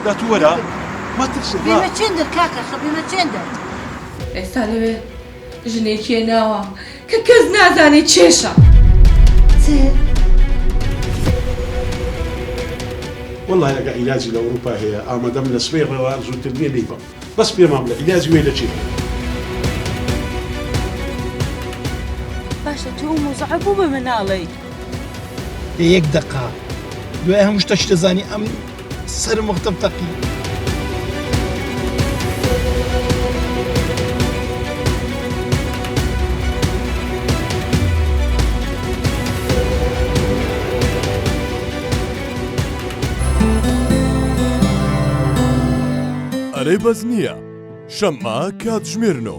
دا تو وەرە مەترسە با. بیمە چێندەر کاکە خە بیمە چێندەر. ئێستا لەوێ ژنێکی هێناوە کە کەس نازانێ کێشە. چ؟ وەڵای ئەگە عیلاجی لە ئەوروپا هەیە ئامادەم لە سبەی ڕەوە زووتر نیە لێی بەم بەس پێمان بڵێ عیلاجی وێ لە چێ هەیە. باشە تۆ ئەو مۆزعە بۆ بە من ناڵێیت؟ لە یەک دەقە دوای هەموو شتەکی دەزانی ئەم سەرم وەختە بتەقی. ئەرێ بەس نییە شەممە کاتژمێر نۆ.